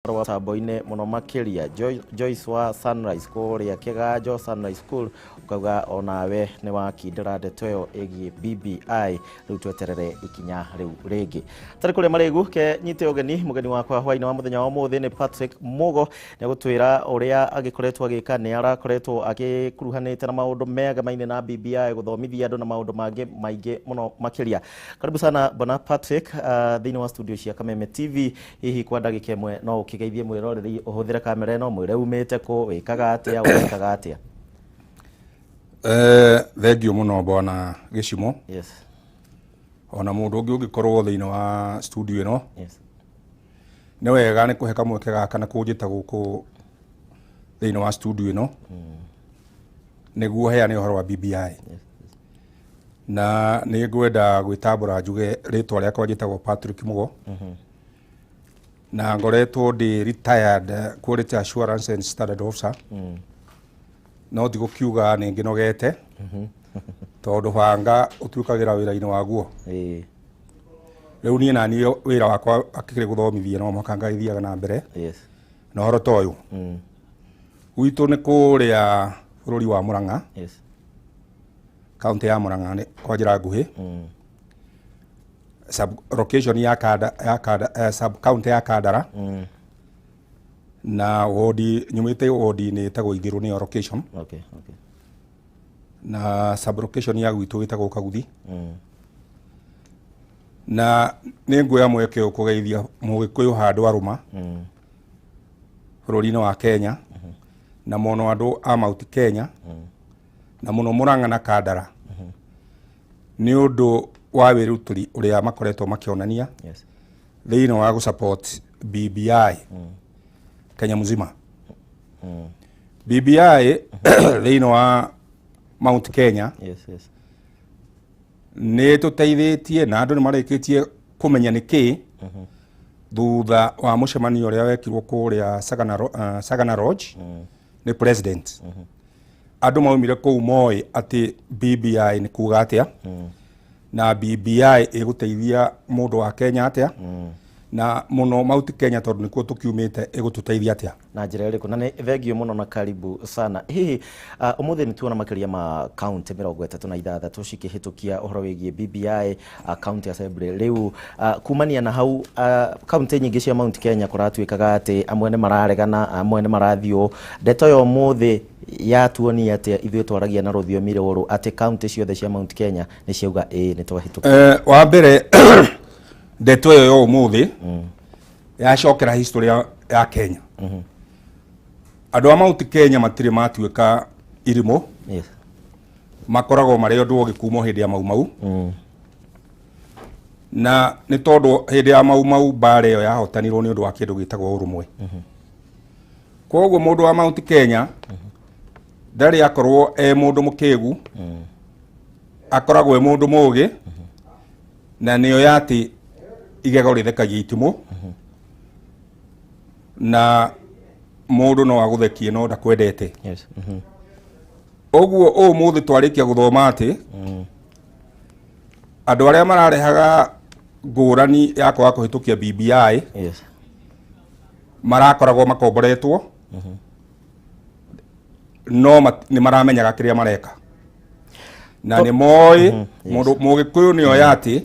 Mutambo-inĩ mũno makĩria. Joyce wa Sunrise kũrĩa Kĩganjo Sunrise School, ũkauga onawe nĩ wakindĩra ndeto ĩyo ĩgiĩ BBI. Rĩu tweterere ikinya rĩu rĩngĩ tarĩ kũrĩa marĩgu. Ke nyite ũgeni mũgeni wakwa hwainĩ wa mũthenya wa ũmũthĩ nĩ Patrick Mugo. Nĩ agũtwĩra ũrĩa agĩkoretwo agĩka, nĩ arakoretwo agĩkuruhanĩte na maũndũ megamaine na BBI, gũthomithia andũ na maũndũ mangĩ maingĩ mũno makĩria. Karibu sana, Bwana Patrick, thĩinĩ wa studio cia Kameme TV. Hihi kwa ndagĩka ĩmwe no ũkĩgeithie mwĩroreri, ũhũthĩre kamera ĩno, mwĩre umĩte kũ, wĩkaga atĩa, ũrekaga atĩa? Thengiũ mũno, bwana Gĩcimo. Ona mũndũ ũngĩ ũngĩkorwo thĩinĩ wa studio ĩno, nĩ wega nĩ kũhe kamweke gaka na kũnjĩta gũkũ thĩinĩ wa studio ĩno nĩguo heane ũhoro wa BBI. Na nĩ ngwenda gwĩtambũra njuge rĩtwa rĩakwa njĩtagwo Patrick Mugo, na ngoretwo ndĩ retired quality assurance and standard officer, no ndigũkiuga nĩ ngĩnogete tondũ banga ũtuĩkagĩra wĩra-inĩ waguo. Rĩu niĩ na niĩ wĩra wakwa akĩrĩ gũthomithia, no mũhaka ngagĩthiaga na mbere na ũhoro ta ũyũ. Gwitũ nĩ kũrĩa bũrũri wa Mũrang'a, kaunti ya Mũrang'a nĩ kwa njĩra nguhĩ, sub location ya Kanda, ya Kanda, sub county ya Kandara, na wodi nyumĩte wodi-inĩ ĩtagwo Ithiru, nĩyo location, na sub location ya gwitũ ĩtagwo Kaguthi. Na nĩ nguoya mweke ũyũ kũgeithia mũgĩkũyũ handũ arũma bũrũri-inĩ wa Kenya, na mũno andũ a Mount Kenya, na mũno Mũrang'a na Kandara, nĩ ũndũ wa wĩrutĩri ũrĩa makoretwo makĩonania thĩinĩ wa gũ-support BBI Kenya mzima. BBI thĩinĩ wa Mount Kenya nĩ tũteithĩtie na andũ nĩ marĩkĩtie kũmenya nĩ kĩ thutha wa mũcemanio ũrĩa wekirwo kũrĩa Sagana Lodge nĩ president. Andũ maumire kũu moĩ atĩ BBI nĩ kuga atĩa, na BBI ĩgũteithia mũndũ wa Kenya atĩa, na mũno Mount Kenya tondũ nĩkuo tũkiumĩte, ĩgũtũteithia atĩa. Na njĩra ĩrĩkũ. Na nĩ thengio mũno na karibu sana. Hihi ũmũthĩ nĩ tuona makĩria ma kaunti 36 cikĩhĩtũkia ũhoro wĩgiĩ BBI, county assembly. Rĩu kumania na hau, kaunti nyingĩ cia Mount Kenya kũratuĩkaga atĩ amwe nĩ mararegana, amwe nĩ marathiĩ ũũ. Ndeto ya ũmũthĩ yatuonia atĩa ithuĩ twaragia na rũthiomi rũrũ atĩ kaunti ciothe cia Mount Kenya nĩ ciauga ĩĩ, nĩ twahĩtũkia? Wa mbere, ndeto ĩyo ya ũmũthĩ yacokera history ya Kenya. Andũ a Mount Kenya matirĩ matuĩka irimũ. Makoragwo marĩ ũndũ ũgĩ kuma hĩndĩ ya Mau Mau, na nĩ tondũ hĩndĩ ya Mau Mau mbara ĩyo yahotanirwo nĩ ũndũ wa kĩndũ gĩtagwo ũrũmwe. Koguo mũndũ wa Mount Kenya ndarĩ akorwo e mũndũ mũkĩgu, akoragwo e mũndũ mũgĩ, na nĩyo ya atĩ igego rĩthekagia itimũ, na mũndũ no agũthekie no ndakwendete. Ũguo ũmũthĩ twarĩkia gũthoma atĩ andũ arĩa mararehaga ngũrani ya kwaga kũhĩtũkia BBI marakoragwo makomboretwo, no nĩ maramenyaga kĩrĩa mareka na nĩ moĩ mũndũ mũgĩkũyũ nĩoĩ atĩ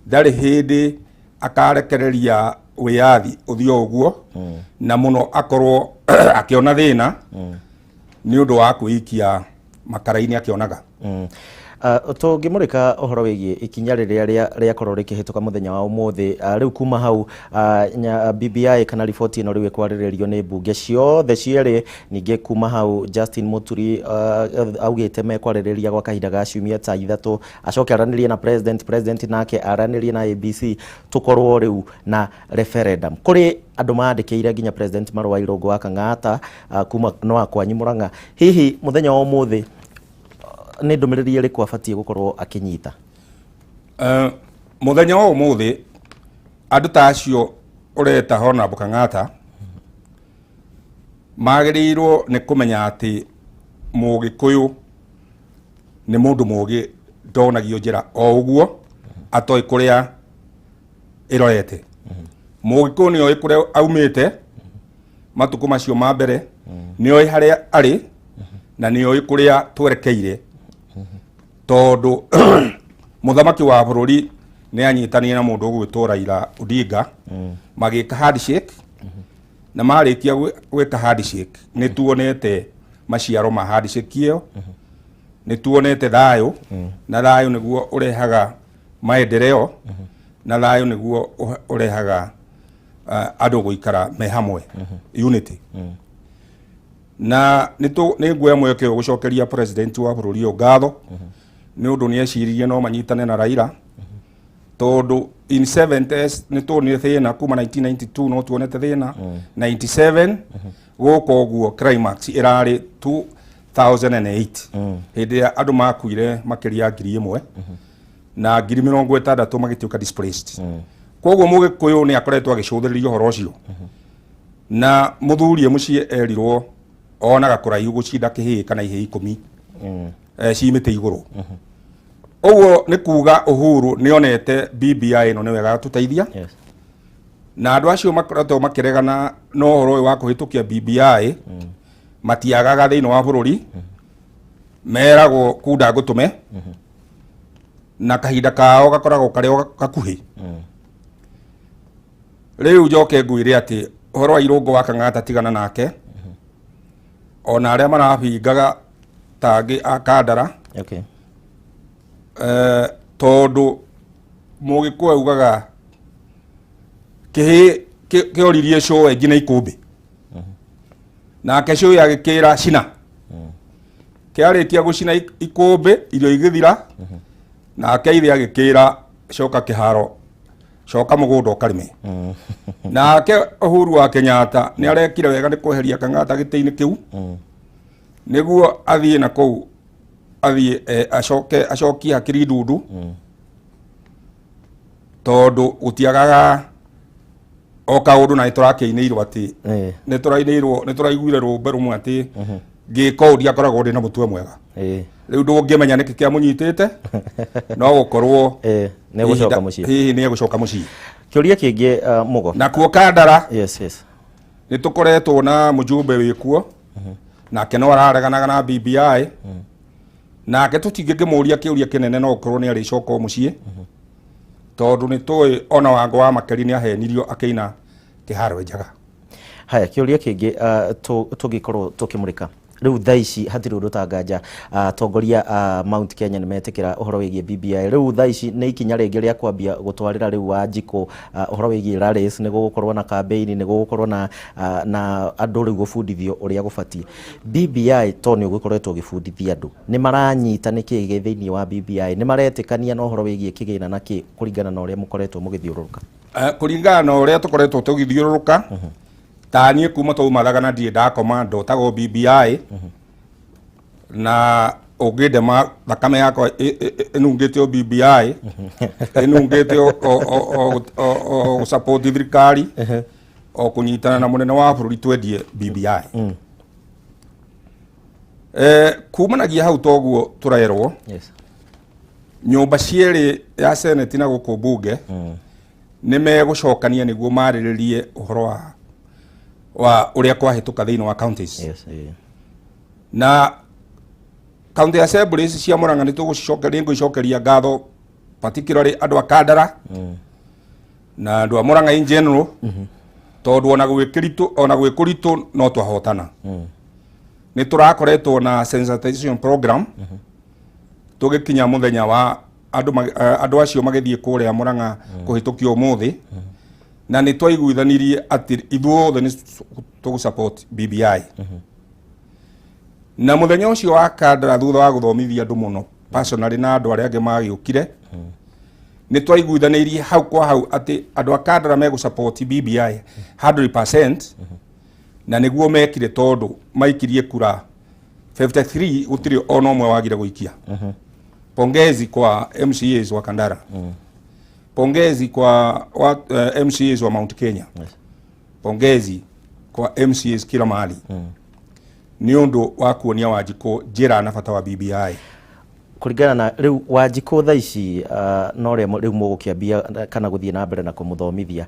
ndarĩ hĩndĩ akarekereria wĩyathi ũthiĩ o ũguo, na mũno akorwo akĩona thĩna nĩ ũndũ wa kwĩikia makara-inĩ akĩonaga. Tũngĩmũrĩka ũhoro wĩgiĩ ikinya rĩrĩa rĩakorwo rĩkĩhĩtũka mũthenya wa ũmũthĩ, rĩu kuma hau, BBI kana riboti ĩno rĩu ĩkwarĩrĩrio nĩ mbunge ciothe cierĩ. Ningĩ kuma hau Justin Muturi augĩte mekwarĩrĩria gwa kahinda ga ciumia ta 3, acoke aranĩrie na president, president nake aranĩrie na ABC, tũkorwo rĩu na referendum. Kũrĩ andũ mandĩkĩire nginya president marũa, Irũngũ wa Kang'ata, kuma no kwanyu Mũrang'a. Hihi mũthenya wa ũmũthĩ nĩ ndũmĩrĩri ĩrĩkũ abatiĩ gũkorwo akĩnyita? Mũthenya wa ũmũthĩ andũ ta acio ũreta Honorable Kang'ata magĩrĩirwo nĩ kũmenya atĩ mũgĩkũyũ nĩ mũndũ mũgĩ, ndonagio njĩra o ũguo atoĩ kũrĩa ĩrorete. Mũgĩkũyũ nĩ oĩ kũrĩa aumĩte matukũ macio ma mbere, nĩ oĩ harĩa arĩ na nĩ oĩ kũrĩa twerekeire, tondũ mũthamaki wa bũrũri nĩ anyitanire na mũndũ ũgwĩtwo Raila Odinga, magĩka handshake, na marĩkia gwĩka handshake nĩ tuonete maciaro ma handshake ĩyo, nĩ tuonete thayũ, na thayũ nĩguo ũrehaga maendeleo, na thayũ nĩguo ũrehaga andũ gũikara me hamwe, unity. Na nĩ nguoya mweke ũyũ gũcokeria president wa bũrũri ũyũ ngatho nĩ ũndũ nĩ eciririe no manyitane na Raila, tondũ in 70s nĩ tuonire thĩna kuma 1992, no tuonete thĩna 97 gũka ũguo, climax ĩrarĩ 2008 hĩndĩ ĩrĩa andũ makuire makĩria ya 1,000 na 60,000 magĩtuĩka displaced. Koguo Mũgĩkũyũ nĩ akoretwo agĩcũthĩrĩria ũhoro ũcio, na mũthuri e mũciĩ erirwo onaga kũraihu gũcinda kĩhĩĩ kana ihĩĩ 10 ci mĩtĩ igũrũ. Ũguo nĩ kuga Uhuru nĩ onete BBI ĩno nĩwe ĩgatũteithia. Na andũ acio makoretwo makĩregana na ũhoro ũyũ wa kũhĩtũkia BBI matiagaga thĩinĩ wa bũrũri, meragwo kunda ngũtũme, na kahinda kao gakoragwo karĩ o gakuhĩ. Rĩu njoke ngwĩre atĩ ũhoro wa Irũngũ wa Kang'ata tigana nake, ona arĩa marabingaga tangĩ a Kandara. Tondũ Mũgĩkũyũ augaga kĩhĩĩ kĩoririe cũwe nginya ikũmbĩ, nake cũwe agĩkĩra cina, kĩarĩkia gũcina ikũmbĩ irio igĩthira, nake ithe agĩkĩra coka kĩharo, coka mũgũnda ũkarĩme. Nake Uhuru wa Kenyatta nĩ arekire wega nĩ kweheria Kang'ata gĩtĩ-inĩ kĩu nĩguo athiĩ na kũu athiĩ acoke acokie hakiri ndundu, tondũ gũtiagaga o kaũndũ, na nĩ tũrakĩinĩirwo atĩ nĩ tũrainĩirwo, nĩ tũraiguire rũmbe rũmwe atĩ ngĩka ũũ ndiakoragwo ndĩ na mũtwe mwega. Rĩu ndũngĩmenya nĩkĩ kĩamũnyitĩte, no gũkorwo Nĩ egũcoka mũciĩ. Hihi nĩ egũcoka mũciĩ. Kĩũria kĩngĩ, Mũgo. Nakuo Kandara yes. nĩ tũkoretwo na mũjumbe wĩkuo, nake no arareganaga na BBI, nake tũtingĩkĩmũria kĩũria kĩnene, no gũkorwo nĩ arĩcoka o mũciĩ, tondũ nĩ tũĩ ona Wango wa Makeri nĩ ahenirio akĩina kĩharo njaga. Haya, kĩũria kĩngĩ, tũngĩkorwo tũkĩmũrĩka rĩu thaa ici hatirĩ ũndũ tanganja, atongoria a Mount Kenya nĩ metĩkĩra ũhoro wĩgiĩ BBI. Rĩu thaa ici nĩ ikinya rĩngĩ rĩa kwambia gũtwarĩra rĩu Wanjikũ ũhoro wĩgiĩ rallies, nĩ gũgũkorwo na campaign, nĩ gũgũkorwo na andũ rĩu gũbundithio ũrĩa gũbatiĩ BBI, to nĩ ũgĩkoretwo ũgĩbundithia andũ nĩ maranyita nĩ kĩĩ gĩ thĩinĩ wa BBI, nĩ maretĩkania na ũhoro wĩgiĩ kĩgĩna na kĩ kũringana na ũrĩa mũkoretwo mũgĩthiũrũrũka? Kũringana na ũrĩa tũkoretwo tũgĩthiũrũrũka, ta niĩ kuma twaumaraga na ndirĩ ndakoma ndotagwo BBI, na ũngĩndema thakame yakwa ĩnungĩte o BBI, ĩnungĩte o gũsupport thirikari, o kũnyitana na mũnene wa bũrũri twendie BBI. Kumanagia hau toguo tũrerwo nyũmba cierĩ ya Senate na gũkũ mbunge nĩ megũcokania nĩguo marĩrĩrie ũhoro wa ũrĩa kwahĩtũka thĩinĩ wa counties. Na county assemblies cia Murang'a nĩ tũgũcicokeria, ngũicokeria ngatho particularly andũ a Kandara na andũ a Murang'a in general, tondũ ona gwĩkĩritũ ona gwĩ kũritũ no twahotana. Nĩ tũrakoretwo na sensitization program tũgĩkinya mũthenya wa andũ andũ acio magĩthiĩ kũrĩa Murang'a kũhĩtũkio ũmũthĩ, na nĩ twaiguithanirie atĩ ithuothe nĩ tũgũ support BBI. Na mũthenya ũcio wa Kandara, thutha wa gũthomithia andũ mũno personally na andũ arĩa angĩ magĩũkire, nĩ twaiguithanĩirie hau kwa hau atĩ andũ a Kandara megũ support BBI 100%, na nĩguo mekire tondũ maikirie kura 53, gũtirĩ ona ũmwe wagire gũikia. Pongezi kwa MCAs wa Kandara, pongezi kwa MCAs wa Mount Kenya, pongezi kwa MCAs kila mahali nĩ ũndũ wa kuonia Wanjikũ njĩra na bata wa BBI. Kũringana na rĩu Wanjikũ thaa ici, na ũrĩa rĩu mũgũkĩambia kana gũthiĩ na mbere na kũmũthomithia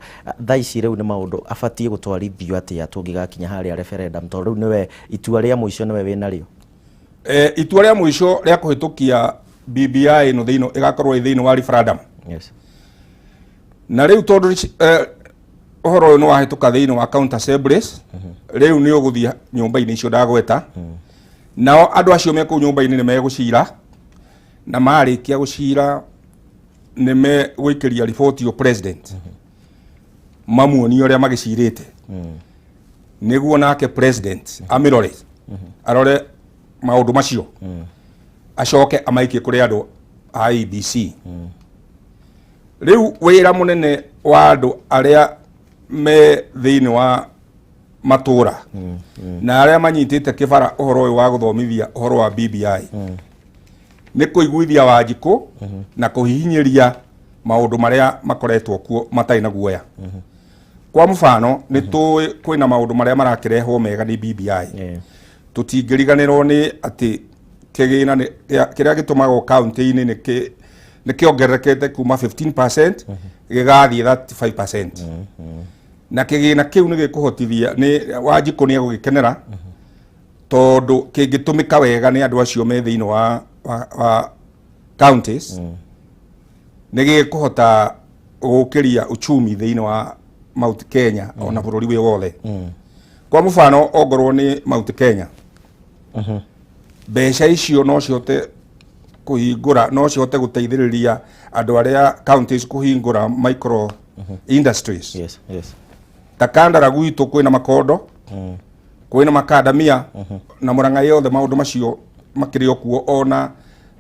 thaa ici, rĩu nĩ maũndũ abatiĩ gũtwarithio atĩa tũngĩgakinya harĩa referendum, tondũ rĩu nĩwe itua rĩa mũico nĩwe wĩnarĩo? Itua rĩa mũico rĩa kũhĩtũkia BBI ĩno thĩinĩ ĩgakorwo ĩ thĩinĩ wa referendum. Na rĩu tondũ ũhoro ũyũ nĩ wahĩtũka thĩinĩ wa county assemblies, rĩu nĩ ũgũthiĩ nyũmba-inĩ icio ndagweta. Nao andũ acio me kũu nyũmba-inĩ nĩ megũcira, na marĩkia gũcira nĩ megũikĩria riboti o president, mamuonie ũrĩa magĩcirĩte, nĩguo nake president amĩrore, arore maũndũ macio, acoke amaikie kũrĩ andũ a IEBC. Rĩu wĩra mũnene wa andũ arĩa me thĩinĩ wa matũra na arĩa manyitĩte kĩbara ũhoro ũyũ wa gũthomithia ũhoro wa BBI nĩ kũiguithia Wanjikũ na kũhihinyĩria maũndũ marĩa makoretwo kuo matarĩ na guoya. Kwa mũbano, nĩ tũĩ kwĩna maũndũ marĩa marakĩrehwo mega nĩ BBI. Tũtingĩriganĩrwo nĩ atĩ kĩgĩna kĩrĩa gĩtũmagwo kaunti-inĩ nĩ kĩongererekete kuma 15% gĩgathiĩ 35%, na kĩgĩna kĩu nĩ gĩkũhotithia nĩ Wanjikũ nĩ egũgĩkenera, tondũ kĩngĩtũmĩka wega nĩ andũ acio me thĩinĩ wa counties, nĩ gĩkũhota gũkĩria uchumi thĩinĩ wa Mount Kenya ona bũrũri wĩ wothe. Kwa mũbano, ongorwo nĩ Mount Kenya, mbeca icio no cihote kũhingũra, no cihote gũteithĩrĩria andũ arĩa counties kũhingũra micro industries. Ta Kandara gwitũ kwĩna makondo, kwĩna makandamia, na Mũrang'a yothe maũndũ macio makĩrĩ o kuo. Ona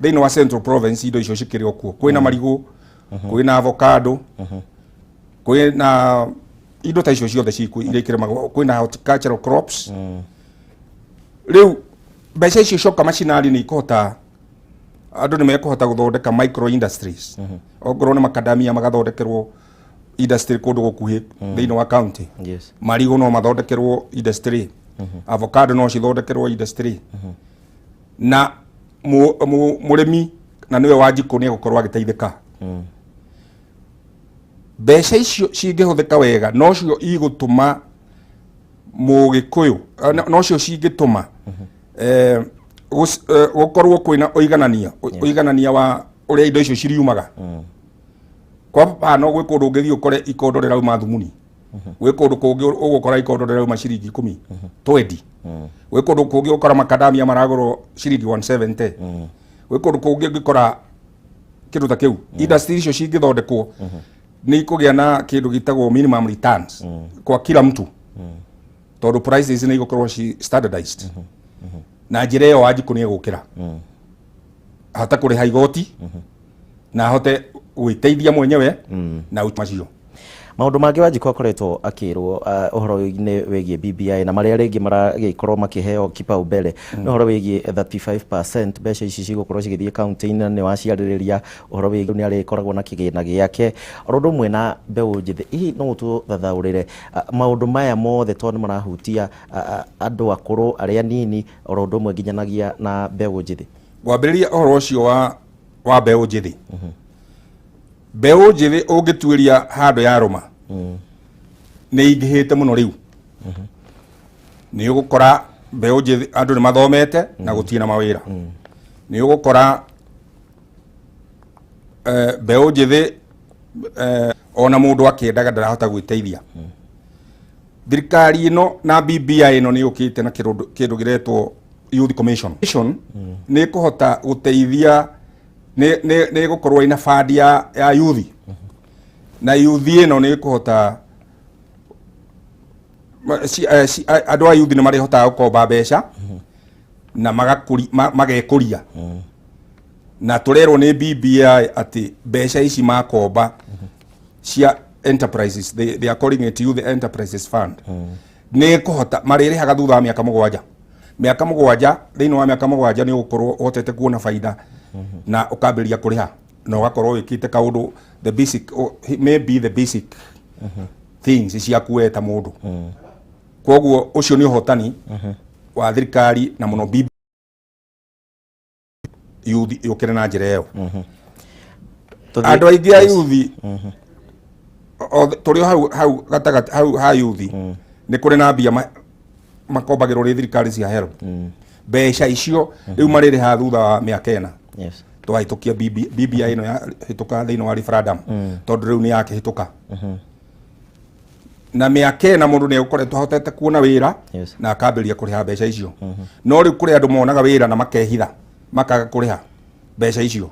thĩinĩ wa Central Province indo icio cikĩrĩ o kuo, kwĩna marigũ, kwĩna avocado, kwĩna indo ta icio ciothe ciku iria ikĩrĩmagwo, kwĩna horticultural crops. Rĩu mbeca icio cioka macinani nĩ ikũhota, andũ nĩ mekũhota gũthondeka micro industries. Ongorwo nĩ makadamia, magathondekerwo industry kũndũ gũkuhĩ thĩinĩ wa county. Marigũ no mathondekerwo industry, avocado no cithondekerwo industry, na mũrĩmi na nĩwe Wanjikũ nĩ egũkorwo agĩteithĩka. Mbeca icio cingĩhũthĩka wega, nocio igũtũma Mũgĩkũyũ, nocio cingĩtũma gũkorwo kwĩna ũiganania wa ũrĩa indo icio ciriumaga. Kwa mũhano, gwĩ kũndũ ũngĩthiĩ ũkore ikondo rĩrauma thumuni, gwĩ kũndũ kũngĩ ũgũkora ikondo rĩrauma ciringi 10, 20, gwĩ kũndũ kũngĩ ũkora makadamia maragũrwo ciringi 170, gwĩ kũndũ kũngĩ ũngĩkora kĩndũ ta kĩu. Industry icio cingĩthondekwo nĩ ikũgĩa na kĩndũ gĩtagwo minimum returns kwa kila mtu, tondũ prices nĩ igũkorwo ci standardized. Na njĩra ĩyo Wanjikũ nĩ egũkĩra ahote kũrĩha igoti na ahote gwĩteithia mwenyewe na macio. Maũndũ mangĩ Wanjikũ akoretwo akĩrwo ũhoro-inĩ wĩgiĩ BBI na marĩa rĩngĩ maragĩkorwo makĩheo kipaumbele nĩ ũhoro wĩgiĩ 35% mbeca ici cigũkorwo cigĩthiĩ kaunti-inĩ, na nĩ waciarĩrĩria ũhoro wĩgiĩ nĩ arĩkoragwo na kĩgĩna gĩake oro ũndũ ũmwe na mbeũ njĩthĩ. Hihi no ũtũthathaũrĩre maũndũ maya mothe, tondũ nĩ marahutia andũ akũrũ, arĩa nini, oro ũndũ ũmwe nginyanagia na mbeũ njĩthĩ? Ngwambĩrĩria ũhoro ũcio wa mbeũ njĩthĩ. Mbeũ njĩthĩ ũngĩtuĩria handũ yarũma nĩ ingĩhĩte mũno. Rĩu nĩ ũgũkora mbeũ njĩthĩ, andũ nĩ mathomete na gũtirĩ na mawĩra. Nĩ ũgũkora mbeũ njĩthĩ, ona mũndũ akĩendaga ndarahota gwĩteithia. Thirikari ĩno na BBI ĩno nĩ yũkĩte na kĩndũ kĩretwo Youth Commission. Nĩ ĩkũhota gũteithia, nĩ ĩgũkorwo ĩna fund ya youth, na youth ĩno nĩ ĩkũhota andũ a youth nĩ marĩhotaga gũkomba mbeca na magekũria. Na tũrerwo nĩ BBI atĩ mbeca ici makomba cia enterprises, they are calling it Youth Enterprises Fund, nĩ kũhota marĩrĩhaga thutha wa mĩaka 7. Mĩaka 7, thĩinĩ wa mĩaka 7 nĩ ũgũkorwo ũhotete kuona baida na ũkambĩrĩria kũrĩha na ũgakorwo wĩkĩte kaũndũ, the basic, maybe the basic things ciaku we ta mũndũ. Koguo ũcio nĩ ũhotani wa thirikari na mũno BBI. Youth yũkĩre na njĩra ĩyo. Andũ aingĩ a youth tũrĩ o hau hau gatagatĩ hau ha youth, nĩ kũrĩ na mbia makombagĩrwo nĩ thirikari cia HELB. Mbeca icio rĩu marĩrĩha thutha wa mĩaka 4. Twahĩtũkia BBI ĩno, yahĩtũka thĩinĩ wa referendum, tondũ rĩu nĩ yakĩhĩtũka na mĩaka 4, mũndũ nĩ egũkoretwo ahotete kuona wĩra na akambĩrĩria kũrĩha mbeca icio. No rĩu kũrĩ andũ monaga wĩra na makehitha, makaga kũrĩha mbeca icio.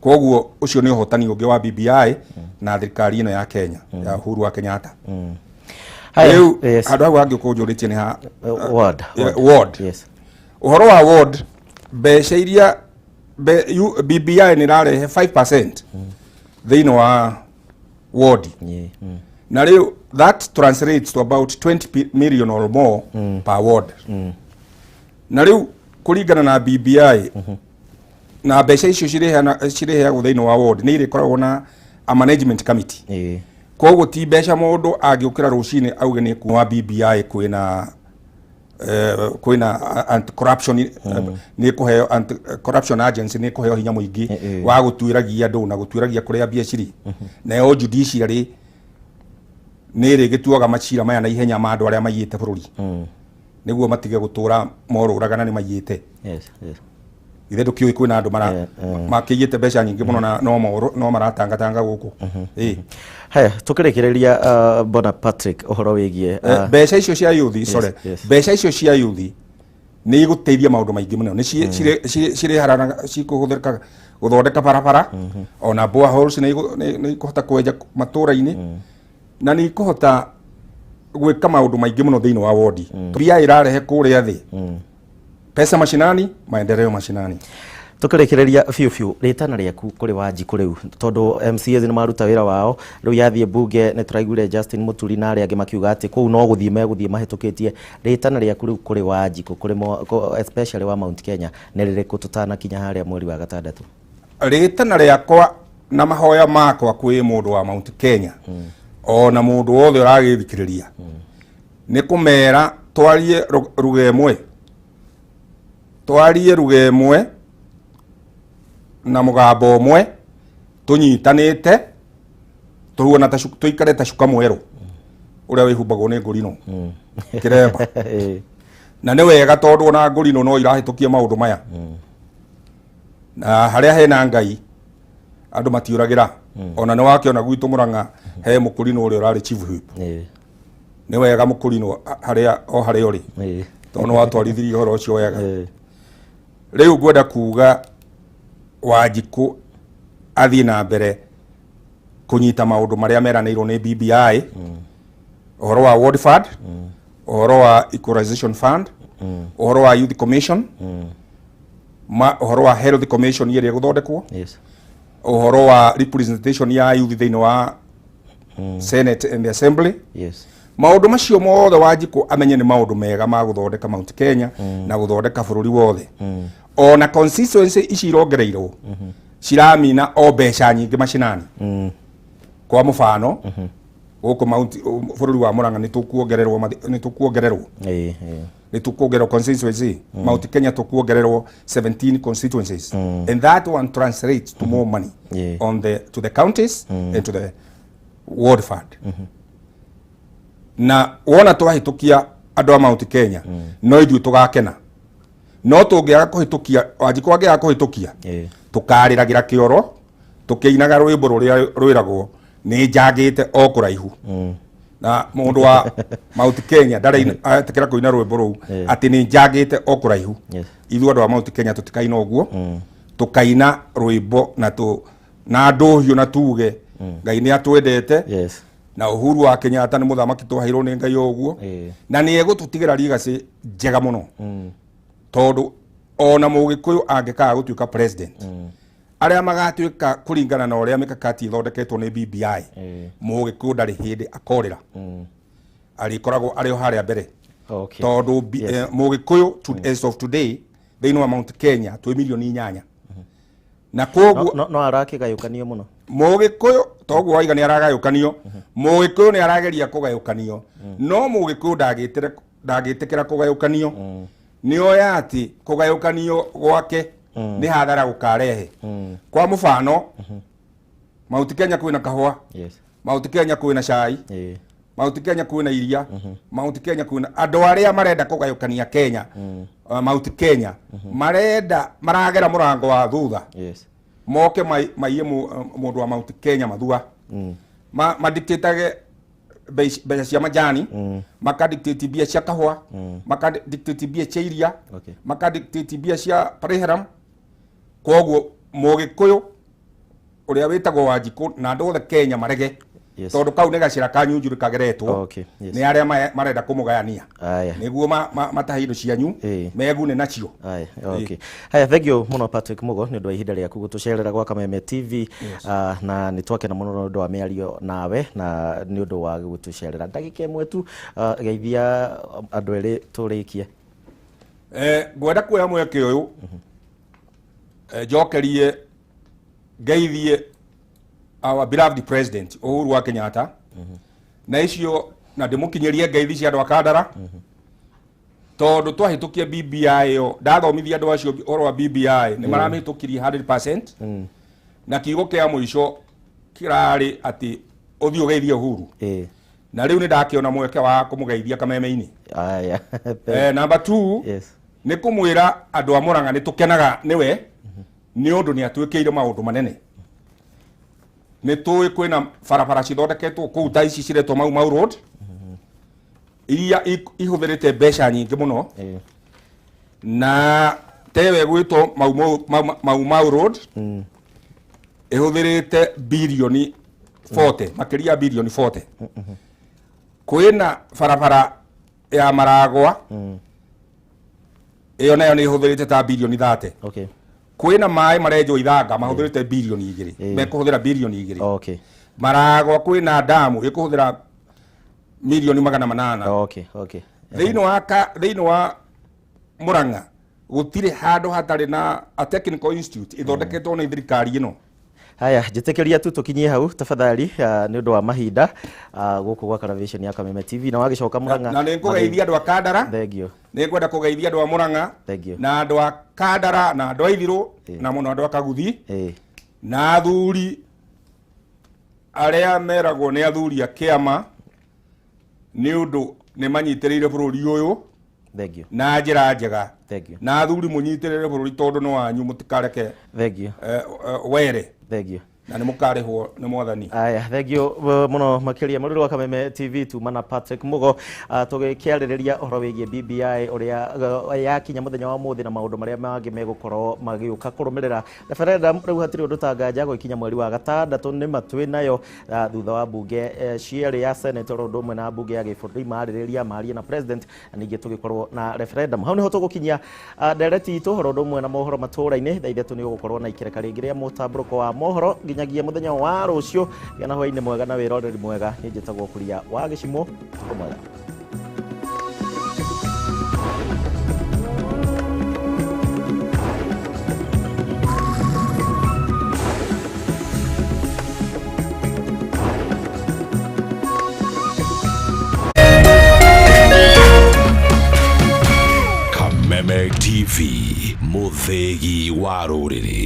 Koguo ũcio nĩ ũhotani ũngĩ wa BBI na thirikari ĩno ya Kenya ya Uhuru wa Kenyatta. Haya, Rĩu handũ hau hangĩ ũkũnjũrĩtie nĩ ha? Ward. Ward. Yes. Ũhoro wa ward, mbeca iria BBI nĩ ĩrarehe 5% thĩinĩ wa ward, na rĩu that translates to about 20 million or more per ward. Na rĩu kũringana na BBI na mbeca icio cirĩheagwo thĩinĩ wa ward, nĩ irĩkoragwo na a management committee. Koguo ti mbeca mũndũ angĩũkĩra rũcinĩ auge nĩ wa BBI. Kwĩna anti corruption, nĩ kũheo anti corruption agency, nĩ kũheo hinya mũingĩ wa gũtuĩragia andũ na gũtuĩragia kũrĩa mbia cirĩ. Nayo judiciary nĩ ĩrĩgĩtuaga macira maya na ihenya ma andũ arĩa maiyĩte bũrũri, nĩguo matige gũtũra morũraga na nĩ maiyĩte. Ithe ndũkĩũĩ kwĩna andũ mara makĩiyĩte mbeca nyingĩ mũno na no maratangatanga gũkũ. Ĩ. Haya, tukĩrĩkĩrĩria, Bwana Patrick, ũhoro wĩgiĩ Mbeca icio cia youth, sorry, mbeca icio cia youth nĩ igũteithia maũndũ maingĩ mũno. Nĩ cirĩharanaga, cikũhũthĩka gũthondeka barabara, ona boreholes nĩ ikũhota kwenja matũra-inĩ, na nĩ ikũhota gwĩka maũndũ maingĩ mũno thĩinĩ wa wodi. Mbia ĩrarehe kũrĩa thĩ, pesa mashinani, maendeleo mashinani. Tukĩrĩkĩrĩria biũ biũ, rĩtana rĩaku kũrĩ Wanjikũ rĩu, tondũ MCAs nĩ maruta wĩra wao, rĩu yathiĩ mbunge, nĩ tũraiguire Justin Mũturi na arĩa angĩ makiuga atĩ kũu no gũthiĩ megũthiĩ mahĩtũkĩtie. Rĩtana rĩaku rĩu kũrĩ Wanjikũ, kũrĩ especially wa Mount Kenya, nĩ rĩrĩkũ tũtanakinya harĩa mweri wa gatandatũ? Rĩtana rĩakwa na mahoya makwa kwĩ mũndũ wa Mount Kenya, ona mũndũ wothe ũragĩthikĩrĩria, nĩ kũmera twarie ruga ĩmwe, twarie ruga ĩmwe na mũgambo ũmwe, tũnyitanĩte, tũhuana ta tũikare ta cuka mwerũ ũrĩa wĩhumbagwo nĩ ngũrinũ kĩremba. Na nĩ wega, tondũ ona ngũrinũ no irahĩtũkia maũndũ maya, na harĩa hena Ngai andũ matiũragĩra. Ona nĩ wakĩona gwitũ Mũrang'a he mũkũrinũ ũrĩa ũrarĩ chief whip. Nĩ wega mũkũrinũ harĩa o harĩa ũrĩ, tondũ nĩ watwarithirie ũhoro ũcio wega. Rĩu ngwenda kuga Wanjikũ athiĩ na mbere kũnyita maũndũ marĩa meranĩirwo nĩ BBI, ũhoro wa ward fund, ũhoro wa equalization fund, ũhoro wa youth commission, ũhoro wa health commission ĩrĩa ĩgũthondekwo, ũhoro wa representation ya youth thĩinĩ wa Senate and the Assembly. Maũndũ macio mothe Wanjikũ amenye nĩ maũndũ mega ma gũthondeka Mount Kenya na gũthondeka bũrũri wothe. Ona constituency ici irongereirwo ciramina o mbeca nyingĩ macinani. Kwa mũbano, gũkũ Mount bũrũri wa Murang'a nĩ tũkuongererwo nĩ tũkuongererwo Ĩĩ, ĩĩ. nĩ tũkuongererwo constituency. Mount Kenya tũkuongererwo 17 constituencies, and that one translates to more money on the to the counties and to the ward fund. Na wona twahĩtũkia, andũ a Mount Kenya no ithuĩ tũgakena. No tũngĩaga kũhĩtũkia, Wanjikũ angĩaga kũhĩtũkia, tũkarĩragĩra kĩoro tũkĩinaga rwĩmbo rũrĩa rwĩragwo nĩ njangĩte o kũraihu. Na mũndũ wa Mount Kenya ndarĩ etĩkĩra kũina rwĩmbo rũu atĩ nĩ njangĩte o kũraihu. Ithuĩ andũ a Mount Kenya tũtikaina ũguo, tũkaina rwĩmbo na tũ na ndũhiũ na tuge Ngai nĩ atwendete na Uhuru wa Kenyatta nĩ mũthamaki twaheirwo nĩ Ngai o ũguo, na nĩ egũtũtigĩra legacy njega mũno, tondũ ona Mũgĩkũyũ angĩkaga gũtuĩka president, arĩa magatuĩka kũringana na ũrĩa mikakati ĩthondeketwo nĩ BBI, Mũgĩkũyũ ndarĩ hĩndĩ akorĩra, arĩkoragwo arĩ o harĩa mbere, tondũ Mũgĩkũyũ as of today thĩinĩ wa Mount Kenya twĩ milioni 8, na koguo No arakĩgayũkanio mũno. Mũgĩkũyũ toguo waiga nĩ aragayũkanio. Mũgĩkũyũ nĩ arageria kũgayũkanio, no Mũgĩkũyũ ndangĩtĩkĩra kũgayũkanio. Nĩ oya atĩ kũgayũkanio gwake Nĩ hathara gũkarehe. Kwa mũbano, Mount Kenya kwĩna kahũa, Mount Kenya kwĩna cai, Mount Kenya kwĩna iria, Mount Kenya kwĩna andũ arĩa marenda kũgayũkania Kenya. Mount Kenya marenda maragera mũrango wa thutha, moke maiye mũndũ wa Mount Kenya mathua, madictatage mbeca cia majani, makadictate mbia cia kahũa, makadictate mbia cia iria, makadictate mbia cia Parihram. Koguo Mũgĩkũyũ ũrĩa wĩtagwo Wanjikũ na andũ othe Kenya marege, tondũ kau nĩ gacĩra ka nyunjurĩ kageretwo nĩ arĩa marenda kũmũgayania nĩguo matahe indo cianyu, megune nacio. Aya, okay. Haya, thank you mũno Patrick Mugo nĩ ũndũ wa ihinda rĩaku gũtũcerera gwa Kameme TV. Na nĩ twakena mũno nĩ ũndũ wa mĩario nawe na nĩ ũndũ wa gũtũcerera. Ndagĩka ĩmwe tu, geithia andũ erĩ tũrĩkie. Ngwenda kuoya mweke ũyũ, njokerie ngeithie our beloved president Uhuru wa Kenyatta, na icio na ndĩmũkinyĩrie ngeithi cia andũ a Kandara, tondũ twahĩtũkia BBI ĩyo, ndathomithia andũ acio ũhoro wa BBI, nĩ maramĩhĩtũkirie 100%, na kiugo kĩa mũico kĩrarĩ atĩ ũthiĩ ũgeithie Uhuru, na rĩu nĩ ndakĩona mweke wa kũmũgeithia Kameme-inĩ. Number 2, nĩ kũmwĩra andũ a Murang'a nĩ tũkenaga nĩwe nĩ ũndũ nĩ atwĩkĩire maũndũ manene. Nĩ tũĩ kwĩna barabara cithondeketwo kũu ta ici ciretwo Mau Mau Road, iria ihũthĩrĩte mbeca nyingĩ mũno, na tewe gwĩtwo Mau Mau, Mau, Mau Mau Road ĩhũthĩrĩte birioni 40, makĩria ya birioni 40. Kwĩna barabara ya Maragwa, ĩyo nayo nĩ ĩhũthĩrĩte ta birioni 30. Kwĩna maĩ marenjwo Ithanga mahũthĩrĩte birioni 2, mekũhũthĩra birioni 2. Maragwa kwĩna damu ĩkũhũthĩra milioni 800. Thĩinĩ wa Murang'a gũtirĩ handũ hatarĩ na a technical institute ĩthondeketwo nĩ thirikari ĩno. Haya, njĩtĩkĩria tu tũkinyie hau tafadhali, nĩ ũndũ wa mahinda, gũkũ gwa Television ya Kameme TV, na wagĩcoka Murang'a. Na nĩ ngũgeithia andũ a Kandara. Thank you. Nĩ ngwenda kũgeithia andũ a Murang'a na andũ a Kandara na andũ a Ithirũ na mũno andũ a Kaguthi na athuri arĩa meragwo nĩ athuri a kĩama, nĩ ũndũ nĩ manyitĩrĩire bũrũri ũyũ Thank you. na njĩra njega. Thank you. Na athuri mũnyitĩrĩre bũrũri tondũ nĩ wanyu, mũtikareke Thank you. Were Thank you. na nĩ mũkarĩhwo nĩ mwathani. Aya, thank you mũno makĩria mũrĩrĩ wa Kameme TV, tuma na Patrick Mugo, tũgĩkĩarĩrĩria ũhoro wĩgiĩ BBI ũrĩa yakinya mũthenya wa ũmũthĩ na maũndũ marĩa mangĩ megũkorwo magĩũka kũrũmĩrĩra referendum. Rĩu hatirĩ ũndũ tanganja gũgĩkinya mweri wa gatandatũ nĩ matwĩ nayo, thutha wa mbunge cierĩ ya Senate oro ũndũ ũmwe na mbunge ya gĩbũrũri marĩrĩria marie na president, na ningĩ tũgĩkorwo na referendum. Hau nĩho tũgũkinyia ndereti itũ ũhoro ũndũ ũmwe na mohoro matũũra-inĩ. Thaa 3 nĩ ũgũkorwo na ikereka rĩngĩ rĩa mũtambũrũko wa mohoro. Nginyagia mũthenya wa rũciũ, gĩa na hwaĩ-inĩ mwega na wĩroreri mwega. Niĩ njĩtagwo Kuria wa Gĩcimũ. Ũtukũ mwega. Kameme TV, mũthĩgi wa rũrĩrĩ.